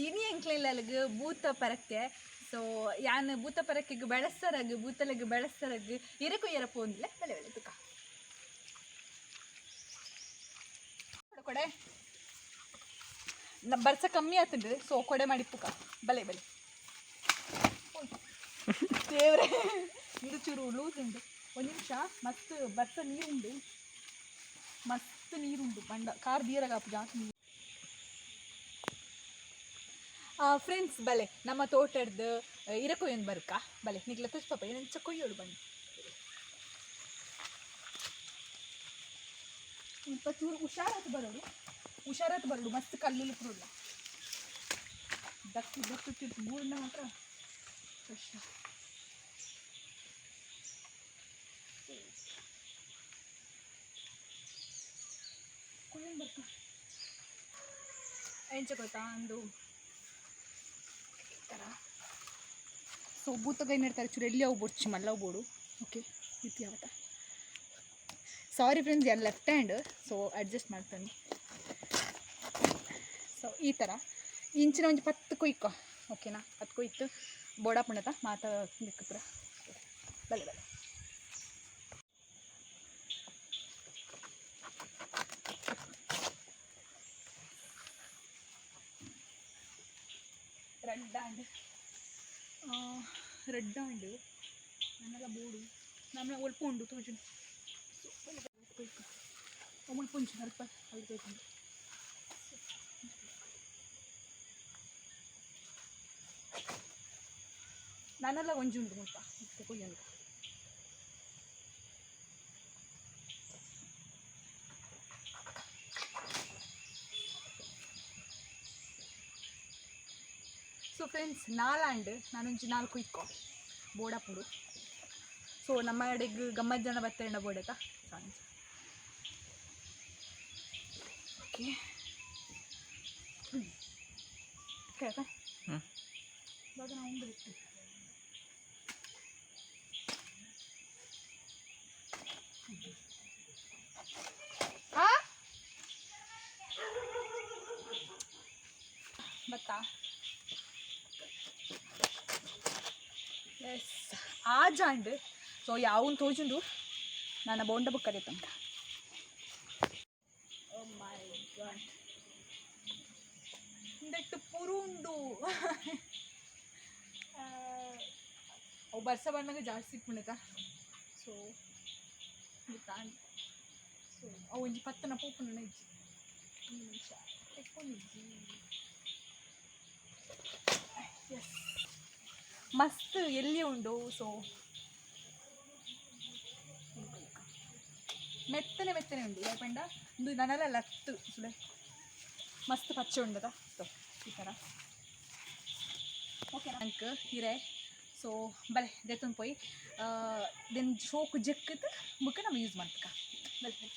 ಇನಿ ಎಂಕ್ಲೆಲ್ಲಗ್ ಭೂತ ಪರಕ್ಕೆ. ಸೊ ಯಾನ್ ಭೂತ ಪರಕ್ಕೆಗ್ ಬೆಳಸರಗ್ ಭೂತಲೆಗ್ ಬೆಳಸರಗ್ ಇರೆ ಕೊಯ್ಯರ ಪೋಂದಿಲ್ಲ ಬೆಲೆ ಬೆಲೆ ತುಕ ಕೊಡೆ ಬರ್ಸ ಕಮ್ಮಿ ಆತಂಡು. ಸೊ ಕೊಡೆ ಮಾಡಿಪ್ಪುಕ. ಬಲೆ ಬಲೆ ದೇವ್ರೆ, ಇಂದು ಚೂರು ಲೂಸ್ ಉಂಡು. ಒಂದು ನಿಮಿಷ. ಮಸ್ತ್ ಬರ್ಸ ನೀರುಂಡು, ಮಸ್ತ್ ನೀರುಂಡು. ಬಂಡ ಕಾರ್ ದೀರಗಾಪು ಜಾಸ್ತಿ ನೀರು. ಫ್ರೆಂಡ್ಸ್, ಬಲೆ ನಮ್ಮ ತೋಟಡ್ದು ಇರೆ ಕೊಯ್ಯೊಂದು ಬರ್ಕ. ಬಲೆ ನಿಗ್ಲ ತುಷ್ಪಪ್ಪ ಏನಂಚ ಕೊಯ್ಯೋಡು ಬನ್ನಿ. ಸ್ವಲ್ಪ ಚೂರು ಹುಷಾರಾತು ಬರೋಡು, ಹುಷಾರಾತು ಬರೋಡು. ಮಸ್ತ್ ಕಲ್ಲು ಪುರುಲ್ಲ ದಕ್ಕು ದಕ್ಕು ತಿರ್ತು ಬೂರ್ನ ಮಾತ್ರ ಕಷ್ಟ. ಕೊಯ್ಯೊಂದು ಬರ್ಕ. ಎಂಚ ಗೊತ್ತಾ, ಅಂದು ಈ ಥರ. ಸೊ ಬೂತಗೈ ನೆಡ್ತಾರೆ. ಚೂರು ಎಲ್ಲಿ ಅವು ಬೊಡ್ಚಿ ಮಲ್ಲ ಬೋಡು. ಓಕೆ, ಇತ್ತು ಯಾವತ್ತ. ಸಾರಿ ಫ್ರೆಂಡ್ಸ್, ಯಾರು ಲೆಫ್ಟ್ ಹ್ಯಾಂಡ್, ಸೊ ಅಡ್ಜಸ್ಟ್ ಮಾಡ್ತಾನೆ. ಸೊ ಈ ಥರ ಇಂಚಿನ ಒಂಜಿ 10 ಕೊಯ್ಕೊ, ಓಕೆನಾ? 10 ಕೊಯ್ತು ಬೋಡ ಪುಣತ ಮಾತ ಪೂರ. ಬಲೆ ಬಲೆ. ರೆಡ್ ಆಂಡ್ ರೆಡ್ ಆಂಡ್ ನನ್ನೆಲ್ಲ ಬೋಡು ನಮ್ಮ ಒಲ್ಪ ಉಂಡು ತೋಜುಂಡು. ಸೊ ಬಲೆ ಬಲೆ ಕೊಯ್ಕ. ಮುಲ್ಪ ಒಂಚು ಅಲ್ಪ ಅಲ್ಲಿ ತೋಜುಂಡು. ನಾನೆಲ್ಲ ಒಂಜಿ ಉಂಡು ಮುಲ್ಪ ಇತ್ತೆ ಕೊಯ್ಯೊಂದು. ಸೊ ಫ್ರೆಂಡ್ಸ್, ನಾಲಾಂಡ್ ನಾನೊಂಜಿ ನಾಲ್ಕು ಇಕ್ಕೋ ಬೋಡಾಪುಂಡು. ಸೊ ನಮ್ಮ ಅಡೆಗ್ ಗಮ್ಮತ್ ಜನ ಬತ್ತೆಂಡ ಬೋಡಾಯ್ತಾ. ಓಕೆ, ಕೇಳ್ತಾ. ಇವಾಗ ನಾವು ಉಂಡು ಬಿಟ್ಟು ಆ ಬತ್ತಾ. ಎಸ್, ಆಜಾಂಡ್. ಸೊ ಯಾವನ್ ತೋಜುಂಡು. ನನ್ನ ಬೋಂಡ ಬುಕ್ ತನಕ. ಓ ಮೈ ಗಾಡ್, ಇಂದೆಟ್ಟು ಪುರು ಉಂಡು. ಅವು ಬರ್ಸ ಬಂದಾಗ ಜಾಸ್ತಿ ಇಪ್ಪುಂಡತ. ಸೊ ಸೊ ಅವು ಒಂಜಿ ಪತ್ತನ ಪೋಪುಂಡು ಇಜ್ಜಿ. ಒಂದು ನಿಮಿಷ, ಇಜ್ಜಿ. ಎಸ್, ಮಸ್ತ್ ಎಲ್ಲಿ ಉಂಡು. ಸೊ ಮೆತ್ತನೆ ಮೆತ್ತನೆ ಉಂಡು. ಯಾಕಂಡ ಉಂದು ನನಲ ಲತ್ತು ಸುಳೆ ಮಸ್ತ್ ಪಚ್ಚೆ ಉಂಡದ. ಸೊ ಈ ಥರ. ಓಕೆ, ಅಂಕ್ ಹಿರೆ. ಸೊ ಬಲೆ ದೆತ್ತೊಂದು ಪೋಯಿ. Then ಶೋಕು ಜೆಕ್ಕತ್ ಬುಕ್ಕ ನಮ್ಮ ಯೂಸ್ ಮಾಡ್ತಕ. ಬಲೆ ಬಲೆ.